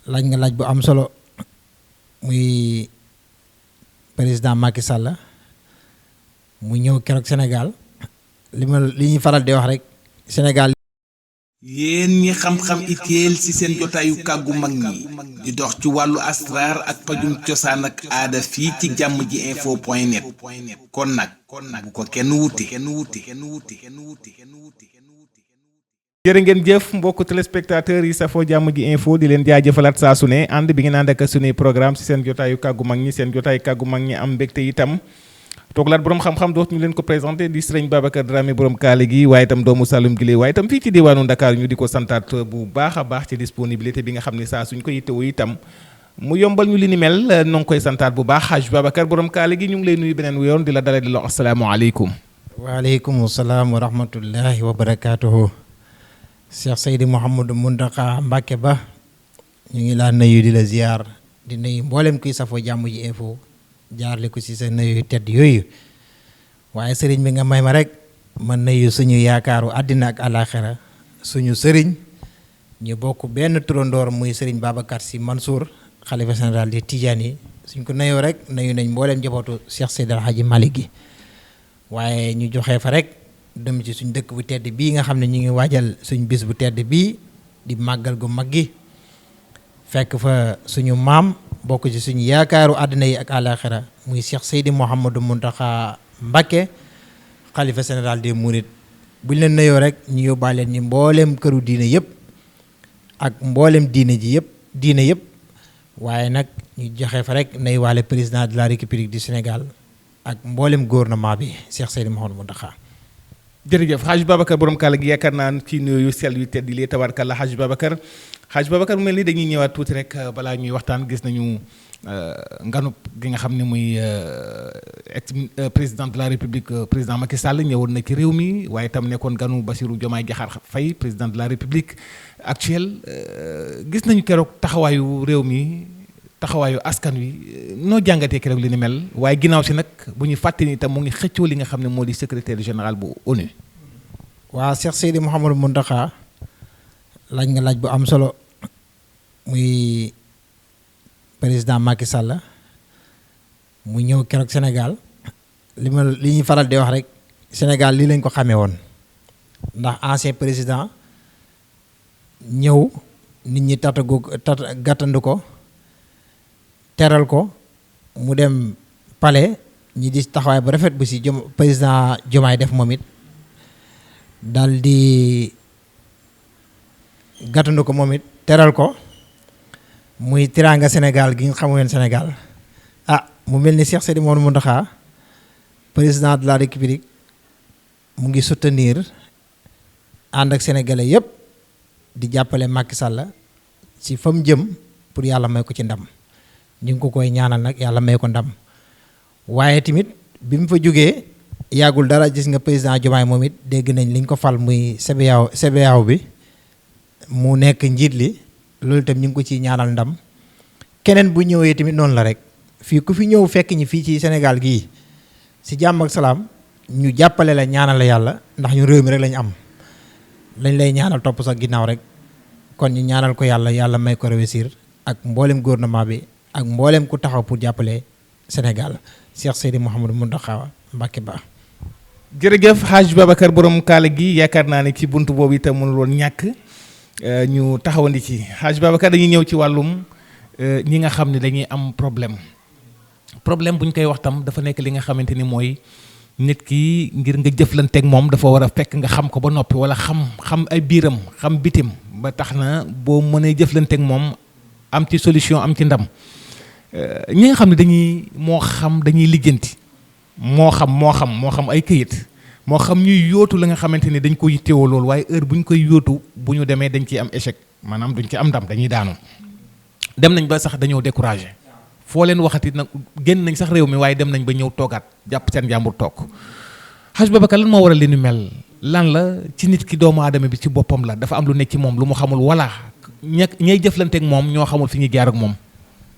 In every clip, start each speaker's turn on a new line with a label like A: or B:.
A: laaj nga laaj bu am solo muy président Macky Sall mu ñëw keroog Sénégal li ñuy faral di wax rek Sénégal.
B: yéen ñi xam-xam itéel ci seen jotaayu kàggu mag ñi di dox ci wàllu asraar ak pajum cosaan ak aada fii ci jàmm ji info point net kon nag bu ko kenn wuti.
C: jërë ngeen jëf mbokku téléspectateurs yi safoo jàmm ji info di leen jaajëfalaat saa su ne ànd bi ngeen ànd ak sunuy programme ci seen jotaayu kàggu mag ñi seen jotaayu kàggu mag ñi am mbégte itam tooglaat borom xam-xam dootu ñu leen ko présenté di sëriñ Babacar Dramé borom kaale gi waaye itam doomu Saloum gi waaye itam fii ci diwaanu Dakar ñu di ko santaat bu baax a baax ci disponibilité bi nga xam ne saa suñ ko yittewoo itam mu yombal ñu li ni mel noo ngi koy santaat bu baax Haj Babacar borom kaale gi ñu ngi lay nuyu beneen yoon di la dalal di la asalaamaaleykum.
A: waaleykum salaam wa rahmatullahi wa barakaatuhu. Cheikh Seydi Mouhamadou Mountakha Mbacké Ba ñu ngi laa nuyu di la ziar di nuyu mboolem kuy safoo jàmm ji info jaarle ko ci sa nuyu tedd yooyu waaye sëriñ bi nga may ma rek ma nuyu suñu yaakaaru àddina ak àllaaxira suñu sëriñ ñu bokk benn turandoor muy sëriñ Babacar Sy Mansour xalifa général di Tidiane yi suñ ko nuyoo rek nuyu nañ mbooleem njabootu Cheikh Seydi El Hadji Malick gi waaye ñu joxee fa rek dem ci suñ dëkk bu tedd bii nga xam ne ñu ngi waajal suñ bis bu tedd bii di màggal gu mag gi fekk fa suñu maam bokk ci suñu yaakaaru àddina yi ak àllaaxira muy Cheikh Seydi Mouhamadou Mountakha Mbacké xalifa général des mourides buñ leen nuyoo rek ñu yóbbaaleen ñi mbooleem këru diine yëpp ak mbooleem diine yëpp waaye nag ñu joxe fa rek nuyuwaale président de la république du Sénégal ak mbooleem gouvernement bi Cheikh Seydi Mouhamadou Mountakha.
C: jërëjëf Haj Babacar borom kaala gi yaakaar naa ci nuyu sell yu tedd yi lee tabarkalla Haj Babacar mu mel ni dañuy ñëwaat tuuti rek balaa ñuy waxtaan gis nañu nganub gi nga xam ne muy ex président de la république président Macky Sall ñëwoon na ci réew mi waaye itam nekkoon ganu Bassirou Diomaye Diakhar Faye président de la république actuelle gis nañu keroog taxawaayu réew mi taxawaayu askan wi noo jàngatee keroog li ni mel waaye ginnaaw si nag bu ñu fàtte ni itam mu ngi xëccoo li nga xam ne moo di secrétaire général bu ONU.
A: waa Cheikh Seydi Mouhamadou Mountakha laaj nga laaj bu am solo muy président Macky Sall mu ñëw keroog Sénégal li ñuy faral di wax rek Sénégal lii lañ ko xamee woon ndax ancien président ñëw nit ñi gàttandu ko teral ko mu dem palais ñi di taxawaay bu rafet bu si président Diomaye def moom it dal di gàttandu ko moom it teral ko muy tiraanga Sénégal gi nga xamu woon Sénégal mu mel ni Cheikh Seydi Mouhamadou Mountakha président de la république mu ngi soutenir ànd ak sénégalais yépp di jàppale Macky Sall ci fa mu jëm pour yàlla may ko ci ndam ñu ngi ko koy ñaanal nag yàlla may ko ndam waaye tamit bi mu fa jógee yàggul dara gis nga président Diomaye moom it dégg nañ liñ ko fal muy CBAO bi mu nekk njiit li loolu itam ñu ngi ko ciy ñaanal ndam keneen bu ñëwee tamit noonu la rek fii ku fi ñëw fekk ñi fii ci Sénégal gii ci jàmm ak salaam ñu jàppale la ñaanal la yàlla ndax ñu réew mi rek lañu am lañ lay ñaanal topp sax ginnaaw rek kon ñu ñaanal ko yàlla may ko réussir ak mboolem gouvernement bi ak mboolem ku taxaw pour jàppale Sénégal Cheikh Seydi Mouhamadou Mountakha Mbacké Ba.
C: jërëjëf Haj Babacar borom kaala gi yaakaar naa ne ci buntu boobu itam mënul woon ñàkk ñu taxawandi ci Haj Babacar dañuy ñëw ci wàllum ñi nga xam ne dañuy am problème bu ñu koy wax tam dafa nekk li nga xamante ni mooy nit ki ngir nga jëflanteeg moom dafa war a fekk nga xam ko ba noppi wala xam ay biiram xam bitim ba tax na boo mënee jëflanteeg moom am ci solution am ci ndam ñi nga xam ne dañuy lijjanti moo xam ay këyit moo xam ñuy yóotu la nga xamante ni dañ ko yittewoo loolu waaye heure bu ñu koy yóotu bu ñu demee dañ ciy am échec maanaam duñ ci am ndam dañuy daanu dem nañ ba sax dañoo découragé foo leen waxati nag génn nañ sax réew mi waaye dem nañ ba ñëw toogaat jàpp seen jàmbur toog Haj Babacar lan moo waral li nu mel lan la ci nit ki doomu aadama bi ci boppam la dafa am lu nekk ci moom lu mu xamul wala ñay jëflanteeg moom ñoo xamul fi ñuy jaar ak moom.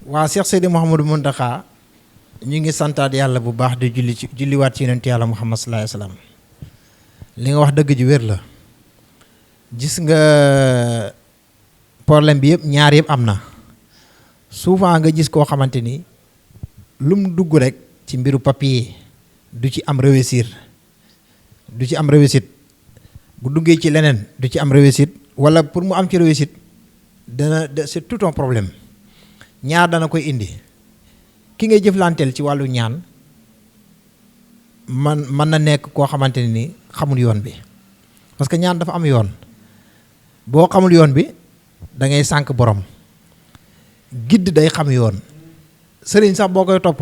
A: waa Cheikh Seydi Mouhamadou Mountakha ñu ngi santaat yàlla bu baax di julliwaat ci yonent yàlla Muhammad sallallahu alayhi wasallam li nga wax dëgg ji wér la gis nga problème bi yëpp ñaar yëpp am na souvent nga gis koo xamante ni lu mu dugg rek ci mbiru papier du ci am réussir du ci am réussite bu duggee ci leneen du ci am réussite wala pour mu am ci réussite c'est tout un problème. ñaar dana koy indi ki ngay jëflanteel ci wàllu ñaan mën na nekk koo xamante ni xamul yoon bi parce que ñaan dafa am yoon boo xamul yoon bi da ngay sànk borom. gidd day xam yoon sëriñ sax boo koy topp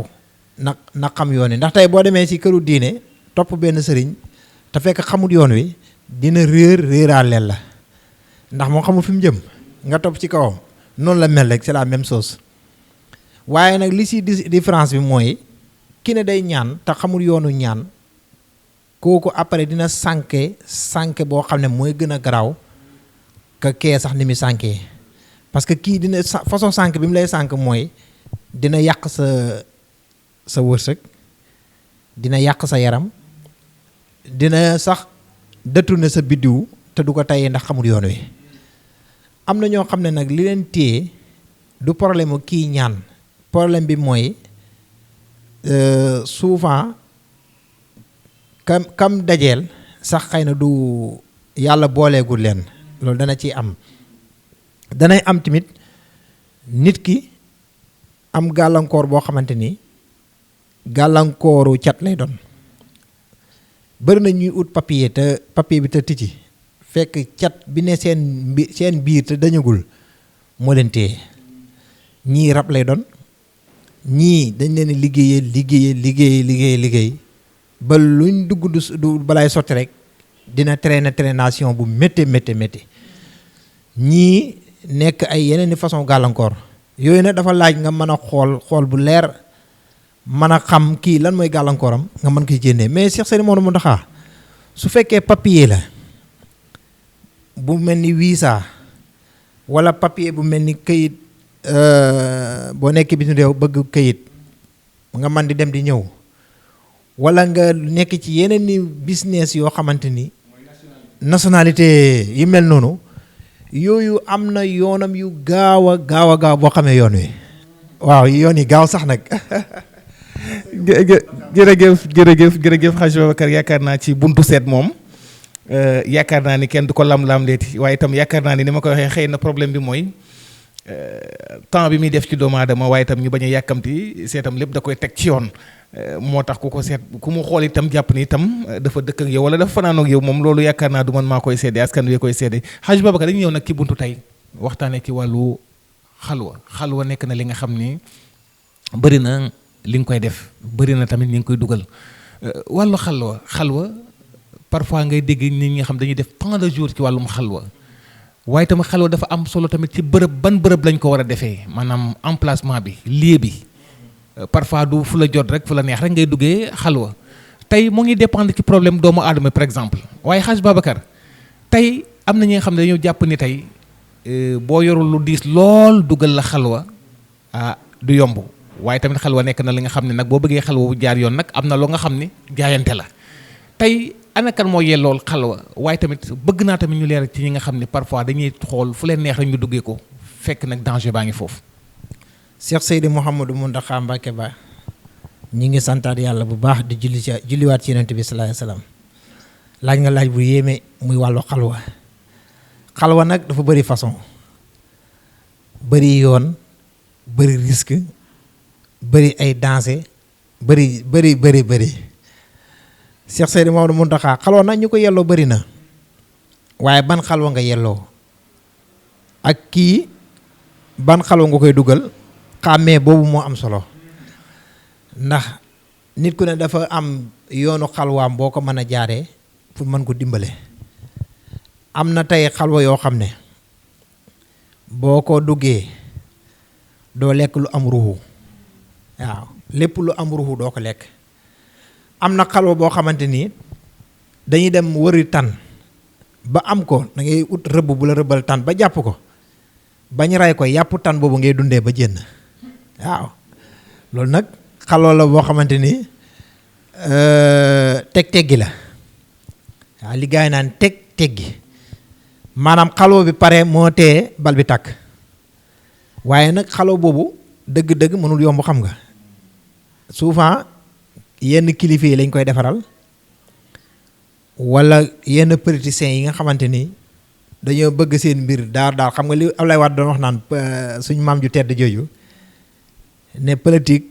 A: na xam yoon wi ndax tey boo demee ci këru diine topp benn sëriñ te fekk xamul yoon wi dina réeraaleel la ndax moo xamul fi mu jëm nga topp ci kawam noonu la mel rek c'est la même chose. waaye nag li ci différence bi mooy ki ne day ñaan te xamul yoonu ñaan kooku après dina sànke boo xam ne mooy gën a garaaw ka kee sax ni mu sànkee parce que kii dina façon sànk bi mu lay sànk mooy dina yàq sa wërsëg dina yàq sa yaram dina sax détourner sa biddiw te du ko tayee ndax xamul yoon wi. am na ñoo xam ne nag li leen téye du problème kii ñaan problème bi mooy souvent kam dajeel sax xëy na du yàlla booleegul leen loolu dana ciy am. danay am tamit nit ki am gàllankoor boo xamante ni gàllankooru cat lay doon bëri na ñuy ut papier bi te tijji fekk cat bi ne seen biir te dañagul moo leen téye ñii rab lay doon ñii dañ leen liggéey ba luñ dugg du balaay sotti rek dina traînation bu métti ñii nekk ay yeneen i façon gàllankoor yooyu nag dafa laaj nga mën a xool bu leer mën a xam kii lan mooy gàllankooram nga mën koy jénnee mais Cheikh Seydi Mouhamadou Mountakha su fekkee papier la bu mel ni visa wala papier bu mel ni këyit boo nekkee bitim réew bëgg këyit nga mën di dem di ñëw wala nga nekk ci yeneen ni business yoo xamante ni nationalité yi mel noonu yooyu am na yoonam yu gaaw a boo xamee yoon wi waaw yoon yi gaaw sax nag.
C: jërëjëf Hadj Babacar yaakaar naa ci buntu seet moom yaakaar naa ni kenn du ko lam-lam leeti waaye itam yaakaar naa ni ma koy waxee xëy na problème bi mooy temps bi muy def ci doomu aadama waaye itam ñu bañ a yàkkamti seetam lépp da koy teg ci yoon moo tax ku ko seet ku mu xool itam jàpp ni itam dafa dëkk ak yow wala dafa fanaanoog yow moom loolu yaakaar naa du man maa koy seede askan wi koy seede Hadj Babacar dañu ñëw nag ci buntu tey waxtaanee ci wàllu xalwa nekk na li nga xam ni bëri na li nga koy def bëri na tamit ñi ngi koy dugal wàllu xalwa parfois ngay dégg nit ñi nga xam dañuy def tant de jours ci wàllum xalwa waaye tamit xalwa dafa am solo tamit ci ban bërëb lañ ko war a defee maanaam emplacement bi lieu bi parfois du fu la jot rek fu la neex rek ngay duggee xalwa tey mu ngi dépendre ci problème doomu aadama par exemple waaye Hadj Babacar tey am na ñi nga xam ne dañoo jàpp ni tey boo yorul lu diis lool dugal la xalwa du yomb waaye tamit xalwa nekk na li nga xam ne nag boo bëggee xalwa bu jaar yoon nag am na loo nga xam ne jaayante la tey ana kan moo yellool xalwa waaye tamit bëgg naa tamit ñu leer ci ñi nga xam ne parfois dañuy xool fu leen neex rek ñu duggee ko fekk nag danger baa ngi foofu.
A: Cheikh Seydi Mouhamadou Mountakha Mbacké Ba ñi ngi santaat yàlla bu baax di julliwaat ci Yonent bi sallallahu alayhi wasallam laaj nga laaj bu yéeme muy wàllu xalwa nag dafa bëri façon bëri yoon bëri risque bëri ay danger bëri Cheikh Seydi Mouhamadou Mountakha xalwa nag ñu ko yelloo bëri na waaye ban xalwa nga yelloo ak kii ban xalwa nga koy dugal xàmmee boobu moo am solo ndax nit ku ne dafa am yoonu xalwaam boo ko mën a jaaree pour mën ko dimbale am na tey xalwa yoo xam ne boo ko duggee doo lekk lu am ruuxu waaw lépp lu am ruuxu doo ko lekk am na xalwa boo xamante ni dañuy dem wëri tan ba am ko da ngay ut rëbb bu la rëbbal tan ba jàpp ko bañ ray ko yàpp tan boobu ngay dundee ba jénn waaw loolu nag xalwa la boo xamante ni teggi la waaw li gaay naan teggi maanaam xalwa bi pare moo tee bal bi tàkk waaye nag xalwa boobu dëgg-dëgg mënul yomb xam nga souvent yenn kilifa yi lañ koy defaral wala yenn politiciens yi nga xamante ni dañoo bëgg seen mbir daar xam nga li Ablaye Wade doon wax naan suñu maam ju tedd jooju ne politique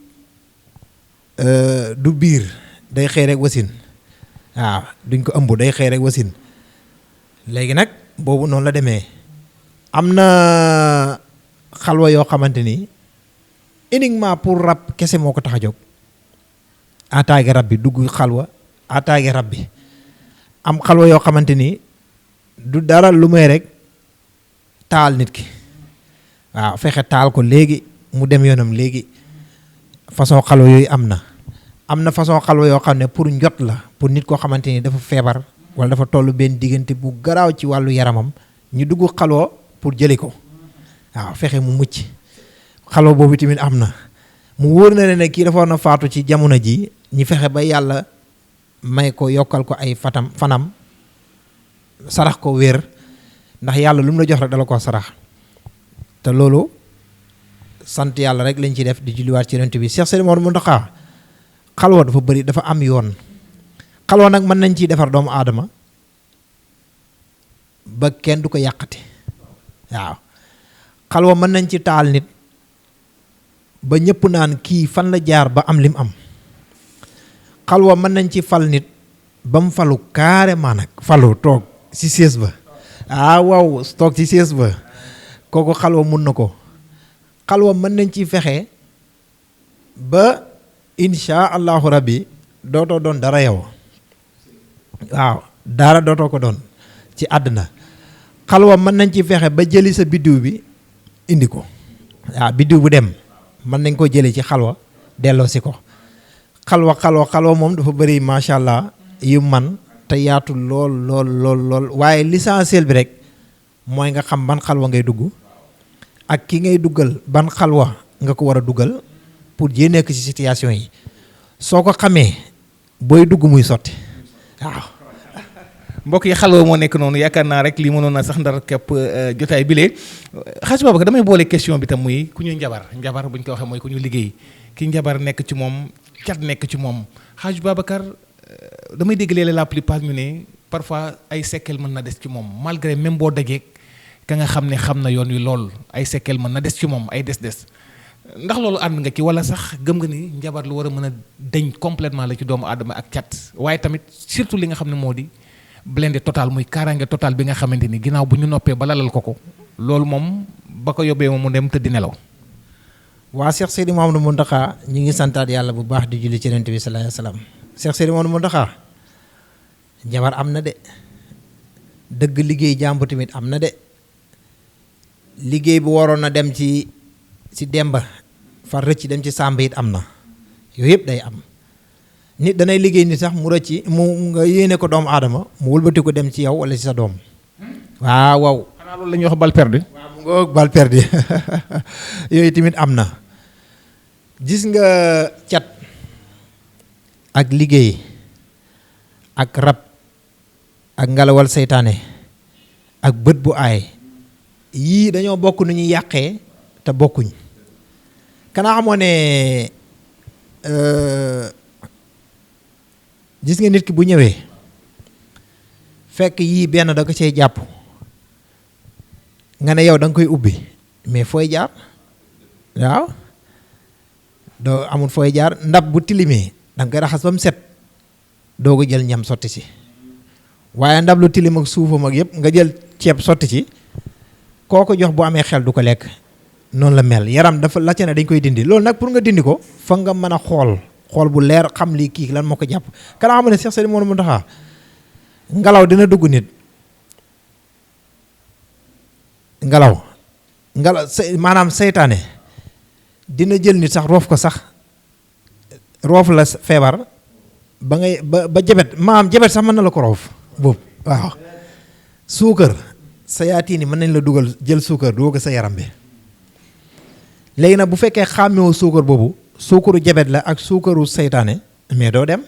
A: du biir day xëy rek wasin waaw duñ ko ëmb day xëy rek wasin léegi nag boobu noonu la demee am na xalwa yoo xamante ni uniquement pour rab kese moo ko tax a jóg attaqué rab bi dugg xalwa attaqué rab bi am xalwa yoo xamante ni du dara lu may rek taal nit ki waaw fexe taal ko léegi mu dem yoonam léegi façon xalwa yooyu am na façon xalwa yoo xam ne pour njot la pour nit koo xamante ni dafa feebar wala dafa toll benn diggante bu garaaw ci wàllu yaramam ñu dugg xalwa pour jëli ko waaw fexe mu mucc xalwa boobu tamit am na mu wóor na ne kii dafa war na faatu ci jamono ji ñi fexe ba yàlla may ko yokkal ko ay fanam sarax ko wér ndax yàlla lu mu la jox rek dala ko sarax te loolu sant yàlla rek lañ ci def di julliwaat ci yonent bi Cheikh Seydi Mouhamadou Mountakha xalwa dafa bëri dafa am yoon xalwa nag mën nañ ciy defar doomu aadama ba kenn du ko yàqati waaw xalwa mën nañ ci taal nit ba ñëpp naan kii fan la jaar ba am lim am xalwa mën nañ ci fal nit ba mu falu carrément nag falu toog ci sées ba waaw toog ci sées ba kooku xalwa mun na ko xalwa mën nañ ci fexe ba insha allahu rabbi dootoo doon dara yow waaw dara dootoo ko doon ci àddina xalwa mën nañ ci fexe ba jëli sa biddiw bi indi ko waaw biddiw bu dem mën nañ ko jëli ci xalwa delloo si ko xalwa moom dafa bëri macha allah yu man te yaatu lool waaye l'essentiel bi rek mooy nga xam ban xalwa ngay dugg ak ki ngay duggal ban xalwa nga ko war a duggal pour jee nekk ci situation yi soo ko xamee booy dugg muy sotti waaw.
C: mbokk yi xalwa moo nekk noonu yaakaar naa rek li mënoon na sax ndar képp jotaay bile Hadj Babacar damay boole question bi tam muy ku ñu njabar bu ñu ko waxee mooy ku ñu liggéey ki njabar nekk ci moom cat nekk ci moom Hadj Babacar damay dégg léeg-léeg la plupart ñu ne parfois ay séquelles mën na des ci moom malgré même boo dajee ka nga xam ne xam na yoon wi lool ay séquelles mën na des ci moom ay des ndax loolu ànd nga ci wala sax gëm nga ni njabar lu war a mën a deñ complètement la ci doomu aadama ak cat waaye tamit surtout li nga xam ne moo di blindé total muy kaaraange total bi nga xamante ni ginnaaw bu ñu noppee ba lalal ko loolu moom ba ko yóbbee moom mu dem tëddi nelaw.
A: waa Cheikh Seydi Mouhamadou Mountakha ñu ngi santaat yàlla bu baax di julli ci Yonent bi sallallahu alayhi wasallam Cheikh Seydi Mouhamadou Mountakha njabar am na de dëgg liggéey jàmbu tamit am na de liggéey bu waroon na dem ci Demba far rëcc dem ci Samba it am na yooyu yëpp day am nit danay liggéey nit sax mu rëcc mu nga yéene ko doomu aadama mu wëlbati ko dem ci yow wala ci sa doom waaw.
C: xanaa loolu la ñuy wax bal perdu.
A: waaw mu nga bal perdu yooyu tamit am na gis nga cat ak liggéey ak rab ak ngelawal seytaane ak bët bu aay yii dañoo bokk nu ñuy yàqee te bokkuñ kanaa xamoo ne gis nga nit ki bu ñëwee fekk yii benn da ko cay jàpp nga ne yow da nga koy ubbi mais fooy jaar waaw doo amul fooy jaar ndab bu tilimee da nga koy raxas ba mu set doo ko jël ñam sotti ci waaye ndab lu tilim ak suufam ak yëpp nga jël ceeb sotti ci koo ko jox bu amee xel du ko lekk noonu la mel yaram dafa la ca ne dañ koy dindi loolu nag pour nga dindi ko fa nga mën a xool bu leer xam lii kii lan moo ko jàpp kanaa xam ne Cheikh Seydi Mouhamadou Mountakha ngelaw dina dugg nit ngelaw maanaam seytaane dina jël nit sax roof ko sax roof la feebar ba ngay ba jabet maanaam jabet sax mën na la ko roof boobu waaw suukar sayaatiini mën nañ la dugal jël suukar dugal ko sa yaram bi léegi nag bu fekkee xàmmewoo suukar boobu suukaru jabet la ak suukaru seytaane mais doo dem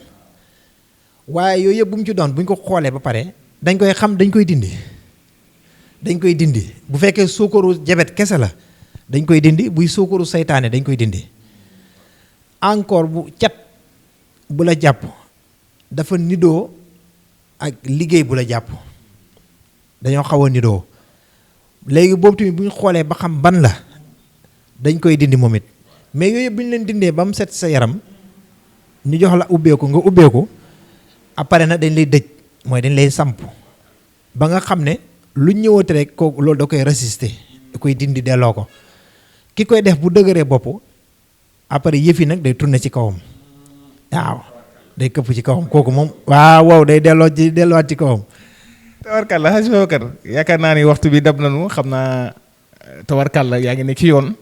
A: waaye yooyu yëpp bu mu ci doon bu ñu ko xoolee ba pare dañ koy xam dañ koy dindi bu fekkee suukaru jabet kese la dañ koy dindi, buy suukaru saytaane dañ koy dindi. encore bu cat bu la jàpp dafa nidoo ak liggéey bu la jàpp, dañoo xaw a nidoo. léegi boobu tamit bu ñu xoolee ba xam ban la dañ koy dindi moom it, mais yooyu bu ñu leen dindee ba mu set sa yaram ñu jox la ubbeeku nga ubbeeku, après nag dañ lay dëj, mooy dañ lay samp ba nga xam ne lu ñëwati rek kooku loolu da koy résister, da koy dindi delloo ko. ki koy def bu dëgëree bopp après yëf yi nag day tourner ci kawam, waaw day këpp ci kawam, kooku moom waaw day delluwaat ci kawam.
C: tawarkalla Hadj Babacar yaakaar naa ni waxtu bi dab nañu, xam naa tawarkalla yaa ngi ne ci yoon,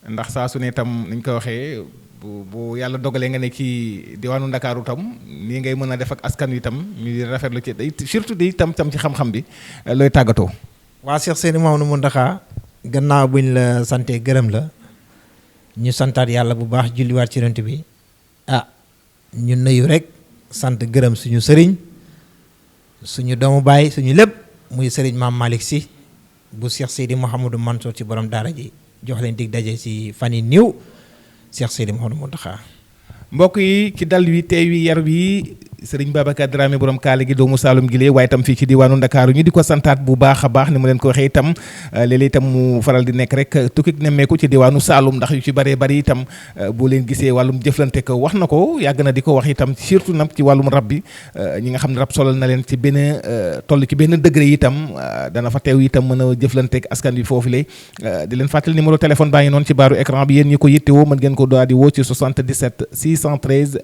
C: ndax saa su ne tam niñ ko waxee bu yàlla dogalee nga ne ci diwaanu Ndakaaru tam nii ngay mën a def ak askan wi tam ñu di rafetlu ci surtout di tam ci xam-xam bi, looy tàggatoo.
A: waa Cheikh Seydi Mouhamadou Mountakha gannaaw buñ la santee gërëm la, ñu santaat yàlla bu baax julliwaat ci Yonent bi, ñu nuyu rek sant gërëm suñu sëriñ, suñu doomu baay, suñu lépp muy sëriñ Maam Malick Sy bu Cheikh Seydi Mouhamadou Mansour ci borom daara ji. jox leen dig daje ci fan yi néew, Cheikh Seydi Mouhamadou Mountakha.
C: mbokk yi ci dal wi tey wi yar wi Serigne Babacar Dramé borom kaale gi doomu Saalum gi waaye itam fii ci diwaanu Ndakaaru ñu di ko santaat bu baax a baax ni mu leen ko waxee itam léeg-léeg itam mu faral di nekk rek tukki nemmeeku ci diwaanu Saalum, ndax yu ci bëree bëri itam boo leen gisee wàllum jëflante ko wax na ko, yàgg na di ko wax itam surtout nag ci wàllum rab bi, ñi nga xam ne rab solal na leen ci benn toll ci benn degré itam dana fa teew itam mën a jëflanteeg askan wi foofu le di leen fàttali numéro téléphone baa ngi noonu ci baaru écran bi, yéen ñi ko yittewoo mën ngeen ko daal di woo ci 77 613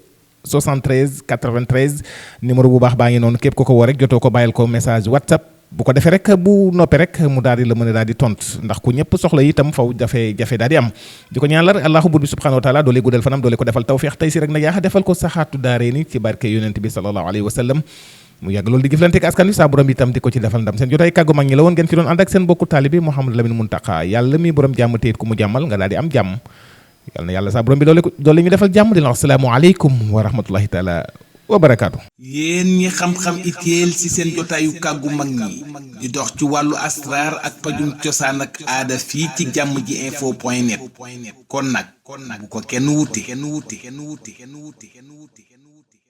C: 73 93 numéro bu baax baa ngi noonu, képp ko woo rek jotoo ko bàyyil ko message WhatsApp, bu ko defee rek bu noppee rek mu daal di la mën a daal di tontu, ndax ku ñëpp soxla itam faw jafe daal di am. di ko ñaan la allahu buur bi subhanahu wa taala doole guddal fanam, doole ko defal tawfiix tey si rek na yaa defal ko saxaatu daaree ni ci barke yonent bi sallallahu alayhi wa sallam, mu yàgg loolu di jëflanteeg askan wi saa borom itam di ko ci defal ndam. seen jotaay kàggu mag ñi la woon, ngeen ci doon ànd ak seen bokku taalibi Mouhamadou Lamine Mountakha. yàlla mi borom jàmm teyit ku mu jàmmal nga daal di am jàmm. yàlla na yàlla saa borom bi doole ñu defal jàmm di la wax assalaamu aleykum wa rahmatullahi taala wa barakaatu.
B: yéen ñi xam-xam itéel ci seen jotaayu kàggu mag ñi di dox ci wàllu asraar ak pajum cosaan ak aada fii ci jàmm ji info.net kon nag bu ko kenn wuti.